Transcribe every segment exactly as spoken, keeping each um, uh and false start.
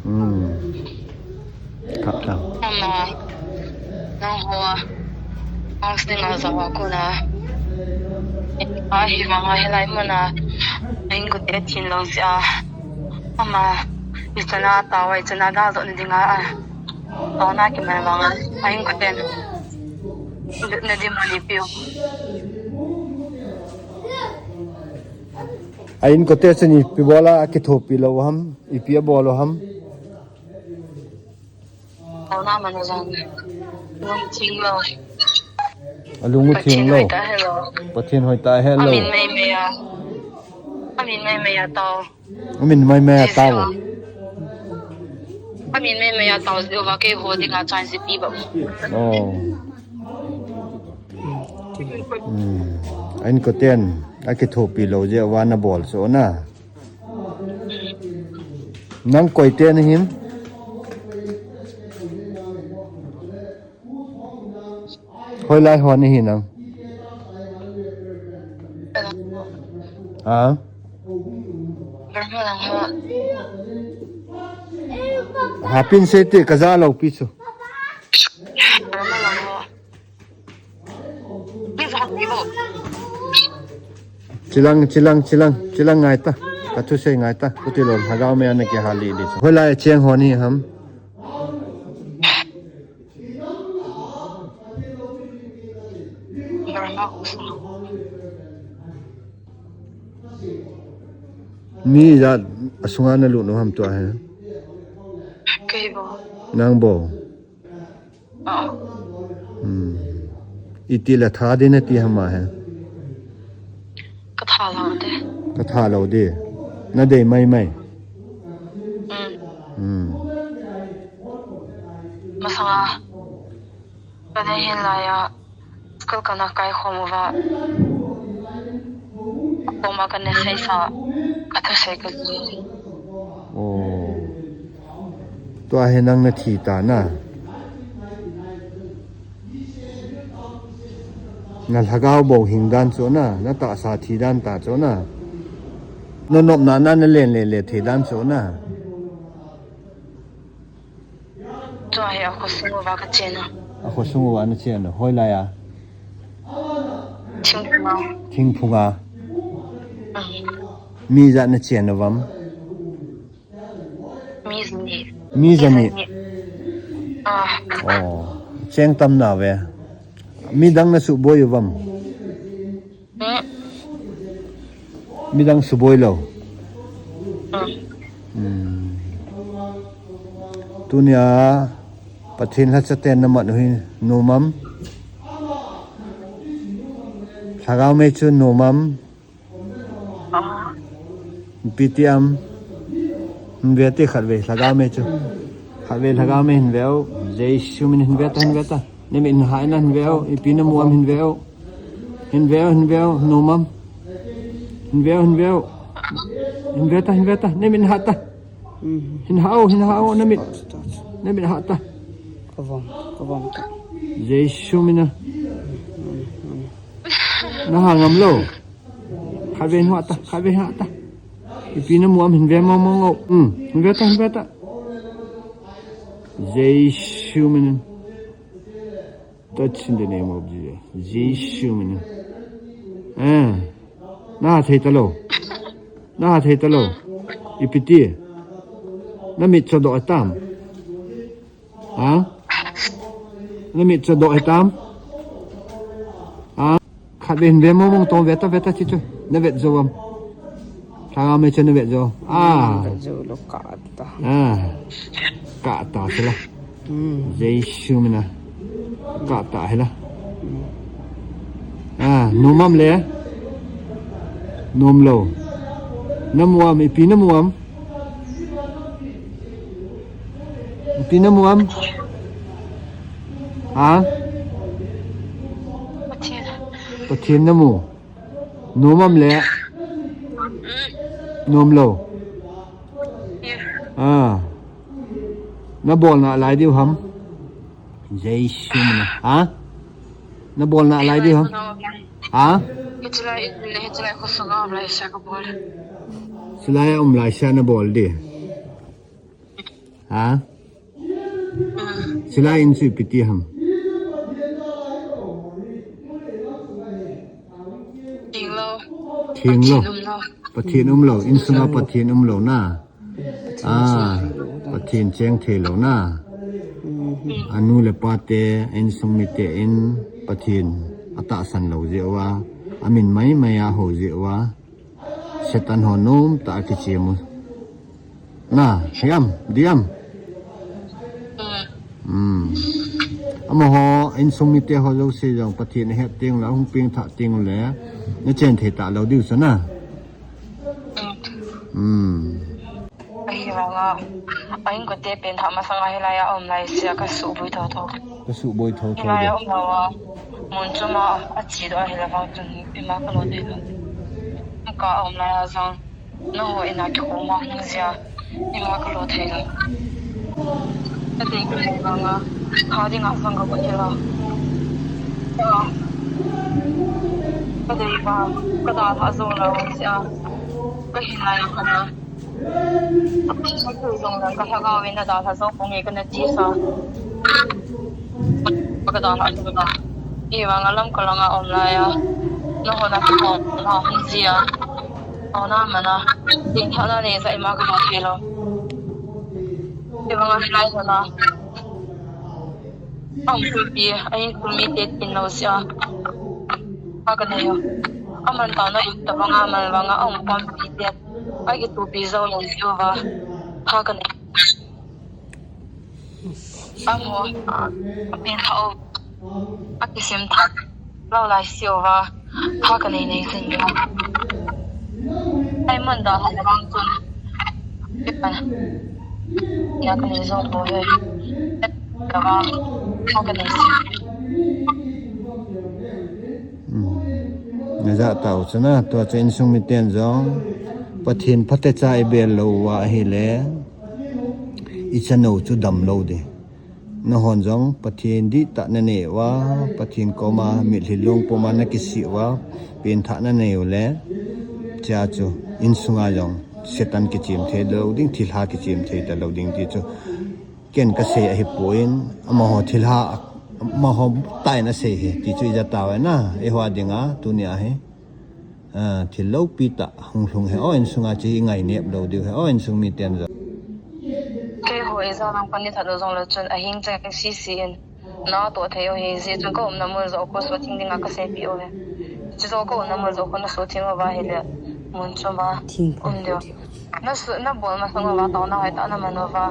Hmm. Kap tau. Ama, nangho a, counseling a jao a kona, ahi vanga hilai muna a inkote thin lou jeh a, ama, ichan a tao a, ichan a daldoh na dinga, a, taona kiman vanga, a inkoten na dim ani piu. A inkote chun ipi bola akithopi lou ham, ipi abol u ham? Taona man jong. Lungthim lou. Alung u thim lou. Pathen hoitah helou. Pathen hoitah helou. Amin maimai a. Amin maimai a tao. Amin maimai a tao. Amin maimai a tao jeh uva keiho dinga chance ipi bang. Oh. Hmm. A inkoten akithopi lou jeh uva nabol chu na. Nang koite nahim? Hoilai ho nahi nang? Ha? Hapin seite kaja lou pi chu. Chilang, chilang, chilang, chilang ngaita. Kathusei ngaita. Khuti lou, lhagao mei a nakihal lih lih chu. Hoilai a cheng ho nahi ham? Mi ijat asunga nalut u ham tua hi? Kei bou. Nang bou. Hmm. Iti le tha ding nati ham ahi? Katha lou ding. Katha lou ding. Nadei maimai. Hmm. Hmm. Masanga. Kadei hinlai a. School kana kai khom uva. Koma kana seisa. Kathusei kaji. Oh. Tua hi nang nathi ta na. Na lhagao bou hing dan chu na, natahsa thi dan ta chu na. Nanopna na nalen le le thei dan chu na. Tua hi akhosung uva kachen a. Akhosung uva nachen a. Hoilai a? Thingphunga. Thingphunga. Mm. Mi ijat nachen uvam? Mi jani. Mi jani. Mi jani. Ah. Oh. Cheng tam nauve. Midang nasuboi uvam? Hmm. Midang suboi lou. Hmm. Hmm. Tunia Pathen lhachaten namat u hi nom am? Lhagao mei chu nom am? Ipi ti am? Hin ve te khatvei lhagao mei chu. Khatvei lhagao mei hin ve o. Jesu min hin ve ta, hin ve ta. Namit hin ha in a hin ve o. Ipi namu am hin ve o. Hin ve o, hin ve o. Nom am? Hin ve o, hin ve o. Hin ve ta, hin ve ta. Namit hin ha ta. Hin ha o, hin ha o. Namit. Namit ha ta. Kavom, kavom ta. Jesu min a. Naha ngam lou. Khatvei hin ha ta, khatvei hin ha ta. Ipi namu am hin ve mong mong o. Hmm, hin ve ta, hin ve ta. Jesu min in. Touch in the name of Jesus. Jesu min in. Eh. Naha thei talou. Naha thei talou. Ipi ti. Namit chodoh tam. Ha? Namit chodoh hitam? Ha? Khatvei hin ve mong mong to, ve ta, ve ta ti chu. Navet jou am? Lhagao mei chu navet jou. Ah. Vet jou lou, kah ta. Ah. Kah ta chu la. Hmm. Jesu min a. Kah ta hi la. Hmm. Ah, nom am le? Nom lou. Namu am, ipi namu am? Ipi namu am? Ha? Pathen. Pathen namu. Nom am le? Nom lou. Yeah. Ah. Nabolna lai diu ham? Jesu min a. Ha? Nabolna lai diu ham? Ha? Hiche lai, hiche lai khosung a um lai sa kabol. Chulai a um lai sa nabol di. Ha? Silai in chu ipi ti ham? Theng lou. Theng lou. Pathen um lou. Insunga Pathen um lou na. Ah, Pathen cheng thei lou na. Anu le pa te, insung mite in Pathen atahsan lou jeh uva, amin mai mai a hou jeh uva, Satan ho nom tah a kichim u. Na, hiam, diam. Hmm. Amaho, insung mite ho jouse jong Pathen ahet teng le, hung pengthah teng le, na chen thei talou diu chu na. Hmm. Ahivanga, a inkote pengthah masanga hilai a um lai sia ka suboi thotho. Ka suboi thotho. Hilai a um lou a, mun chom a, achi doh ahile vang chun ima ka lo thei lou. Ka um lai a jong, nangho in a kikhom a hung jia, ima ka lo thei lou. Ka dei ka dei vanga, kha dinga jong ka got hela. Ka dei vang, ka dalha jou lou sia. Ka hin lai a kha na. Ka jong le ka lhagao in na dalha jou pong e kana ti sa. Ka dalha jou la. Ahivanga lam ka langa um lai a. Nangho na kikhom a hung jia. Aw na mana. Tin tha na nei sa ima ka lo thei lou. Ahivanga hilai ho na. Aum thupi, a insung mite tin lou sia. Pha ka nei u. Aman taona in tabanga aman vanga aum pumpi te. Akitupi jou lou sia uva. Pha ka nei. Amaho. Apen tha u. Akisim tha lou lai sia uva. Pha ka nei nei jing uva. Ai man da ha vang chun. Ya ka nei jong bou he. Ka vang. Pha ka nei jing. Hmm. Na ja tau chu na, tua chu insung miten jong. Pathen phatecha i bel lou uva ahile. I chanu chu dam lou ding. Nahon jong Pathen dihtah na nei uva, Pathen koma mitlhi lungpuma na kisih uva, pengthah na nei u le, chea chu insunga jong Satan kichim thei lou ding, thilha kichim thei talou ding ti chu ken ka sei ahipoi, amaho thilha, amaho tah in asei ahi, ti chu i ja tau na, eiho dinga, tunia hi. Ah, thil loupi tah hung lhung hi, o insunga chu i ngai nep lou diu hi, o insung miten jong. Keiho i jalangkhat ni that lou jong le chun ahing chang sisi in na toh thei u hi, hijeh chun ka umna mun joh khu suhtheng dinga ka seipeh u hi. Chujoh ka umna mun joh khu na suhtheng uva ahile mun chom a um diu. Na su, na bol masang uva taona hoitah na man uva.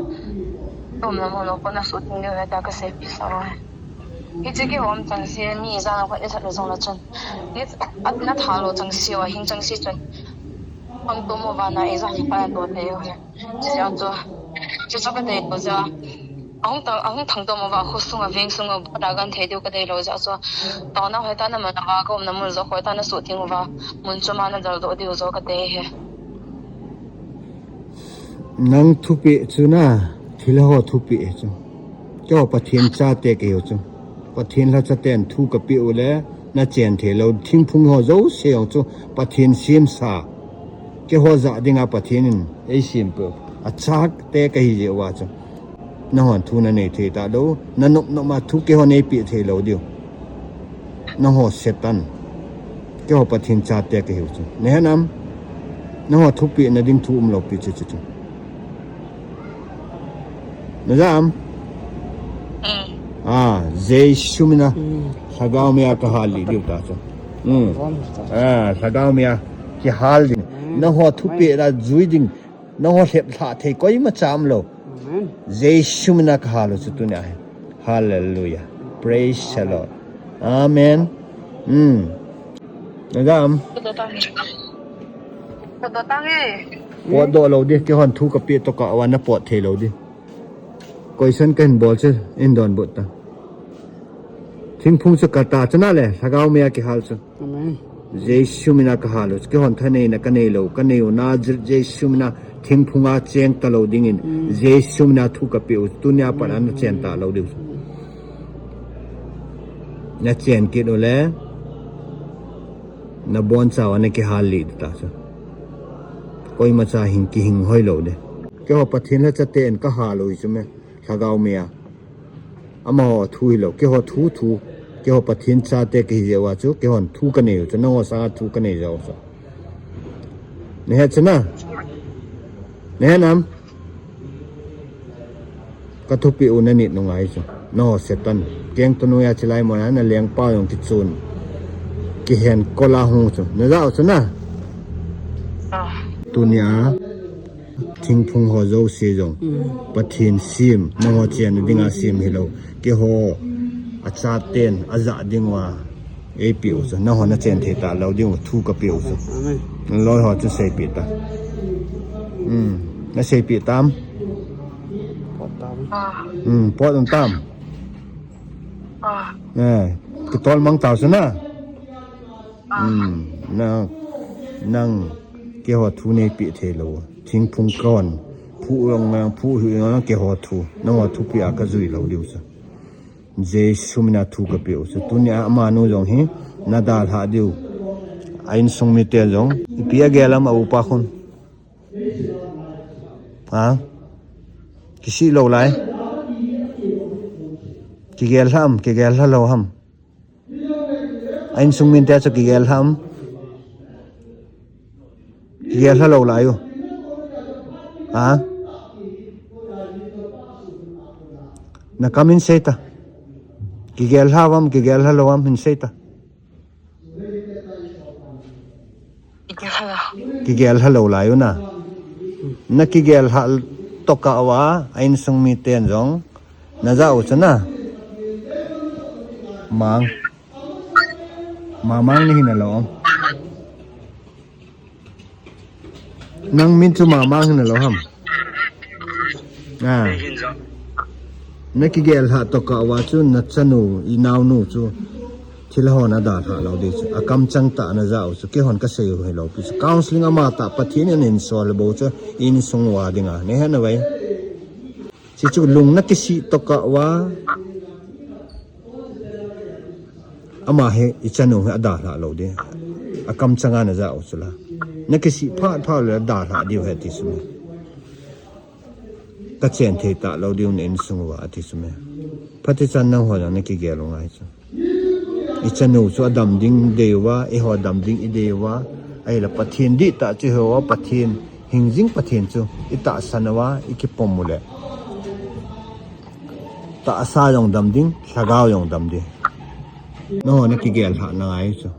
Ka umna mun joh khu na suhtheng diu hi tia ka seipeh sa u hi. Hiche kihom chengse mi jalangkhat ni that lou jong le chun. Ni, na tha lou chengse uva, hing chengse chun. Hung tum uva na i jalangkhat na toh thei u hi. Chuche chu, chuche chu ka dei lou jeh a. Ahung thang, ahung thangtom uva, khosunga, vengsunga, bada gan thei diu ka dei lou jeh a chu. Taona hoitah na man uva, ka umna mun joh hoitah na suhtheng uva. Mun chom a na daldoh diu joh ka dei hi. Nang thupeh chu na, thilha ho thupeh chu. Keiho Pathen chate kahiu chu. Pathen lhachaten thu kapeh u le, na chen thei lou. Thingphung ho jouse jong chu, Pathen semsa. Keiho jah dinga Pathen in eisempeh u. Achate kahi jeh uva chu. Nahon thu na nei thei talou, na nop nop ma thu keihon eipeh thei lou diu. Nangho Satan. Keiho Pathen chate kahiu chu. Na he nam? Nangho thupeh na ding thu umlou pi chu chu chu. Na ja am? Mm. Ah, Jesu mina. Mm. Lhagao mia kahal lih diu ta chu. Mm. Bom ta. Ah, lhagao mia kihal ding. Mm. Nangho thupeh la jui ding. Nangho lhep lhah thei koima cha umlou. Amen. Jesu mina kahal u chu tunia hi. Hallelujah. Praise the Lord. Amen. Hmm. Na ja am? Potdoh tang e. Potdoh tang e. Potdoh lou di, keihon thu kapeh tokah uva na pot thei lou di. Question kahin bol chu, in donbut ta. Thingphung chu kata chu na le, lhagao mia kihal chu. Amen. Jesu mina kahal u, keihon thaneina kanei lou, kanei u na, Je-, Jesu mina thingphunga cheng talou dingin, mm, Jesu mina thu kapeh u, tunia pat a na chen talou diu. Na chen kit u le, na boncha uva na kihal lih ta chu. Koima cha hing kihing hoi lou de. Keiho Pathen lhacha te in kaha lou hi chu me. Lhagao mei a. Amaho thu hilou. Keiho thu thu. Keiho Pathen chate kahi jeh uva chu. Keihon thu kanei u chu. Nangho sanga thu kanei jeh u chu. Nahet chu na. Nahet nam. Ka thupi u nanit nungai chu. Nangho Satan. Keng tunu ya chilai mona nalengpa jong kichun. Kihen kola hung chu. Naja u chu na. Tunia. Thingphung ho jouse jong. Pathen sem. Nangho chen dinga sem hilou. Keiho. Achaten. Aja ding uva. Eipeh u chu. Nangho nachen thei talou ding u. Thu kapeh u chu. Loi ho chu seipeh ta. Naseipeh tam. Pot um tam. Kitol mang tau chu na. Nang, nang, keiho thu neipeh thei lou. Thingphung kon. Phu jong nang, phu hi jong nang keiho thu. Nangho thupeh a kajui lou diu chu. Jesu mina thu kapeh u chu. Tunia amanu jong hi. Nadalhah diu. A insung mite jong. Ipi agel am a upa khun. Ha? Kisih lou lai. Kigel ham, kigel lha lou ham. A insung mite chu kigel ham. Kigel lha lou lai u. Ha? Nakam in seita. Kigel lha vam, kigel lha lou vam hin seita. Kigel lha lou lai u na. Nakigel lha tokah uva, a insung miten jong. Naja u chu na. Mang. Mamang nahi nalou. Nang min chu Mamang hi nalou ham. Nakigel lha tokah uva chu nachanu, inaonu chu. Thilha ho nadalhah lou ding chu. Akamchang tah naja u chu. Keihon kasei u hilou pi chu. Counseling amatah Pathen in ahinsol bou chu. Insung uva dinga. Nahet nave. Chuchu lung nakisih tokah uva. Ama hi ichanu hi adalhah lou ding. Akamchanga naja u chu la. Nakisih phat phat le adalhah diu ahi ti chu me. Kachen thei talou diu na insung uva ati chu me. Phatichan nangho jong nakigel u ngai chu. Ichanu chu adam ding idei uva, eiho adam ding idei uva. Ahile Pathen dihtah chu ihou uva, Pathen hingjing Pathen chu itahsan uva, ikipom u le. Tahsa jong dam ding, lhagao jong dam ding. Nangho nakigel lhah nangai chu.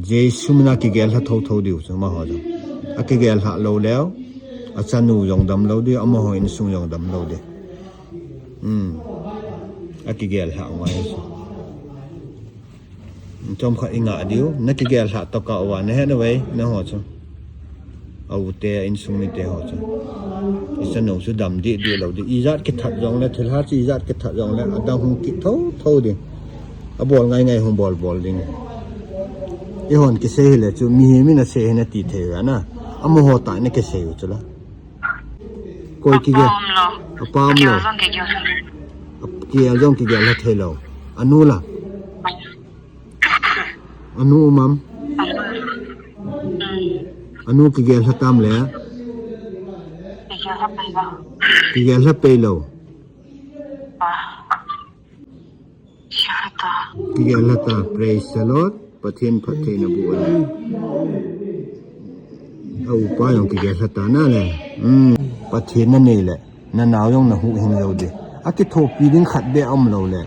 Jesu mina kigel lha thotho diu chu amaho jong. Akigel lhah lou leu. Achanu jong dam lou ding, amaho insung jong dam lou ding. Akigel lhah ngai chu. Chomkhat ingah diu, nakigel lhah tokah uva nahet nave, nangho chu. A u te, a insung mite ho chu. Ichanu chu dam deh deh lou ding. Ijat kithat jongle, thilha chu ijat kithat jongle, adang hung kit thotho ding. Abol ngai ngai hung bol bol ding. Eihon kisei hile chu, mihem in asei hi nati thei uve na. Amaho tah in akisei u chu la. Koi kigel. Apa um lou. Apa um lou. Kigel jong kigel lha thei lou. Anu la. Anu um am. Anu kigel lha tam le. Kigel lha pei lou. Kigel lha ta, praise the Lord. Pathen phattheina boh a. A upa jong kigel lha ta na le. Pathen nanei le. Nanao jong nahuhhing lou ding. Akithopi ding khat beh aum lou le.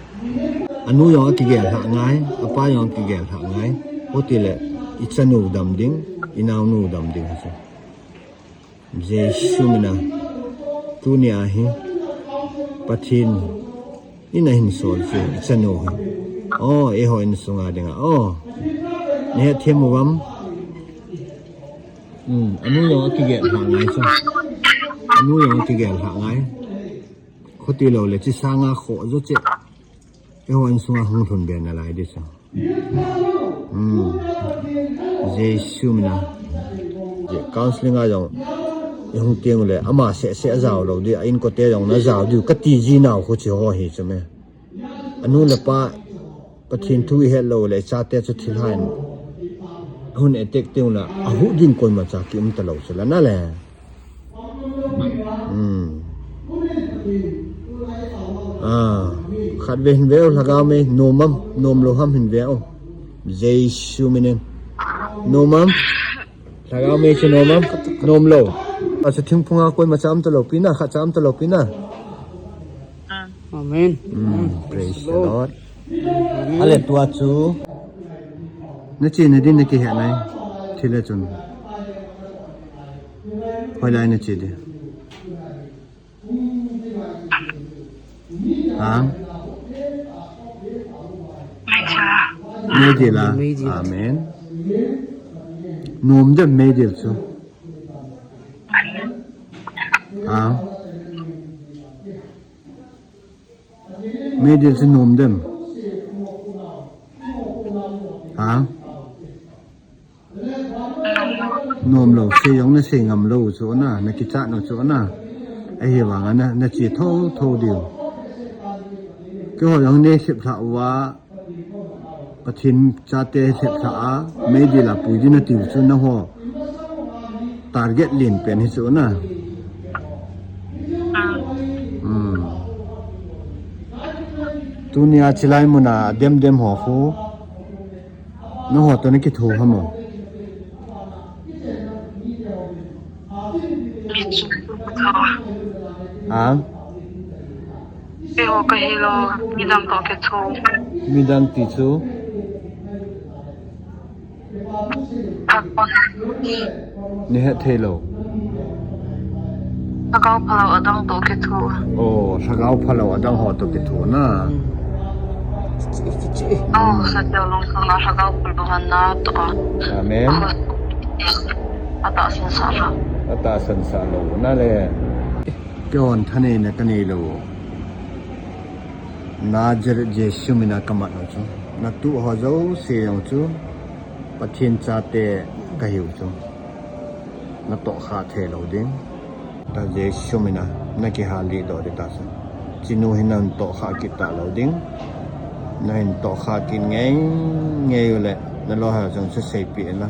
Anu jong akigel lha ngai, apa jong akigel lha ngai. Hiti le, ichanu dam ding, inaonu dam ding ahi. Jesu mina, tunia hi, Pathen in ahinsol chu, ichanu hi. O, eiho insunga dinga. O, nahet them uvam. Anu jong akigel lha ngai chu. Anu jong akigel lha ngai. Khuti lou le, chi sanga kho jo che. Eiho insunga hung lhun be nalai di chu. Jesu mina. Counseling a jong. Ihung teng le, ama seh seh ajao lou di, a inkote jong najao diu, kati ji nau khu chi ho hi chu me. Anu le apa, Pathen thu ihet lou le, chate chu thilha in. Ahun attack teng le, ahuh ding koimacha kium talou chu la na le. Hmm. Ah, khat ve hin ve u, Lhagao Mei, nom am, nom lou ham hin ve u. Jesu minin. Nom am? Lhagao Mei chu nom am? Nom lou. Achu thingphunga koima cha um talou pi na, khat cha um talou pi na. Amen. Hmm, praise the Lord. Ale tua chu. Na che na din na kihe nai. Thil a chun. Hoilai na che di. Ha? Meidil a. Meidil. Amen. Nom dem meidil chu. Ha? Meidil chu nom dem. Ha? Nom lou, sei jong na sei ngam lou chu na, na kichat u chu na. Ahivang a na, na che tho tho diu. Keiho jong nei lhep lha uva, Pathen chate lhep lha a, meidil a pui din na tiu chu na ho. Target len pen hi chu na. Hmm. Tunia chilai muna dem dem ho khu. Nangho toh na kitho ham? Mi chu kitho. Ha? Keiho kahi lou, midang toh kitho. Midang ti chu? Ni het thei lou. Lhagao phalou adang toh kitho. Oh, lhagao phalou adang ho toh kitho na. Oh, sa teo long sa na lhagao phalou han na toh. Amen. Atahsan sa lou. Atahsan sa lou na le. Keihon thanei na kanei lou. Nazareth Jesu mina kamat u chu. Natoh ho jouse jong chu. Pathen chate kahiu chu. Na tohkhah thei lou ding. Ta Jesu mina, na kihal lih doh ding ta chu. Chinu hin na tohkhah kit talou ding. Na hin tohkhah kit ngei ngei u le, na loi ho jong chu seipeh in la.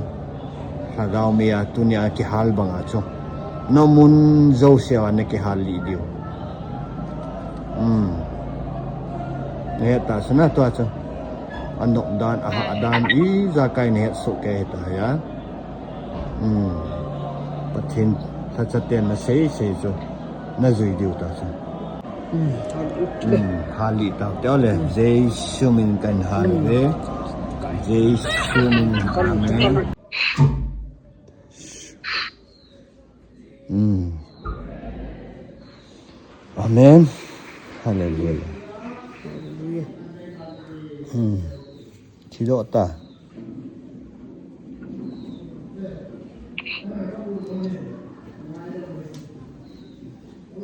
Lhagao Mei a tunia kihal banga chu. Na mun jouse a na kihal lih diu. Hmm. Na het ta chu na tua chu. Anop dan, ahah dan, ijakai na het soh kei hita ya. Hmm. Pathen lhacha ten na sei sei chu. Na jui diu ta chu. Hmm. Hal lih tau teo le. Jesu min kan hal ve. Jesu min, amen. Hmm. Amen. Hallelujah. Hmm. Thi doh ta.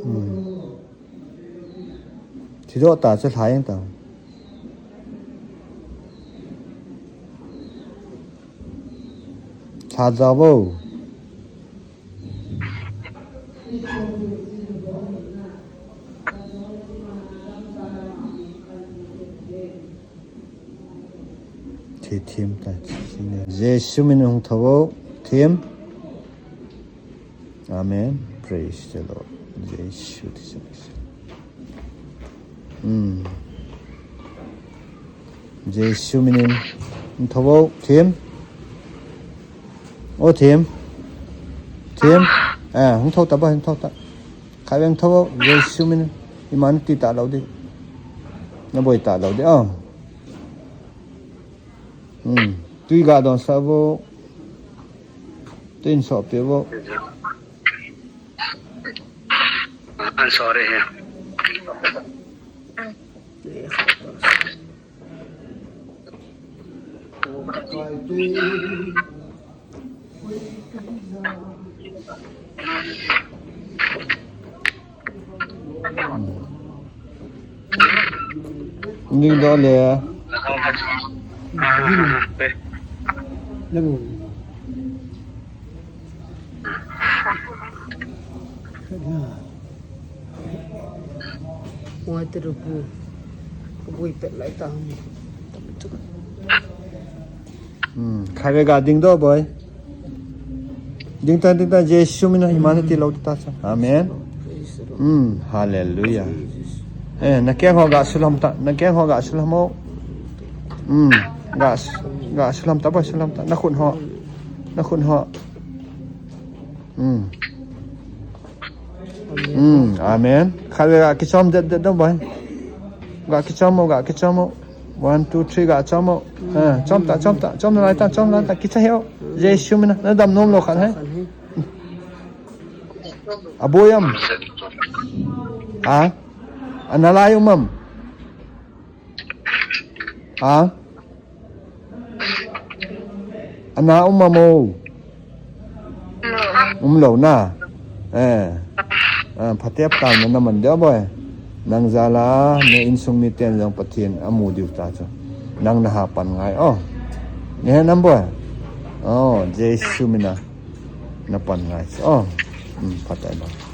Hmm. Thi doh ta, cha lha jeng ta. Lha jao vo. Thi thim ta. Jesu min hung tho vo. Thim. Amen. Praise the Lord. Jesu, Jesu. Hmm. Jesu minin. Hung tho vo, Thim. O Thim. Thim. Ah, hung tho ta ba, hung tho ta. Khat vei hung tho vo, Jesu minin. Iman ti talou di. Na boi talou di. Ah. Hmm. Tui ga don sah vo. Tui in soh peh vo. I'm sorry. Ding doh le. Wai te rupu. Kaboi pet lai ta. Hmm, khai ve ga ding doh boi. Ding tan, ding tan, Jesu mina iman ti lou ta sa. Amen. Hmm, hallelujah. Eh, nakeng ho ga sulam ta, nakeng ho ga sulam ho. Hmm, ga, ga sulam ta, boy, sulam ta. Nakhut ho, nakhut ho. Hmm. Hmm, amen. Khatvei ga kichom det det dong, boy. Ga kichom ho, ga kichom ho. One, two, three, ga chom ho. Eh, chom ta, chom ta, chom nalai ta, chom nalai ta. Kicha heo. Jesu mina, nadam nom lou khat he. Aboi am? Ha? Analai um am? Ha? Ana um am o? Umlou na. Eh. Ah, phatep tau na naman dia, boy. Nang jal a, na insung miten jong Pathen amu diu ta chu. Nang naha pan ngai o. Nahe nam, boy? O, Jesu mina. Napan ngai chu. O. Hmm, phatai ba.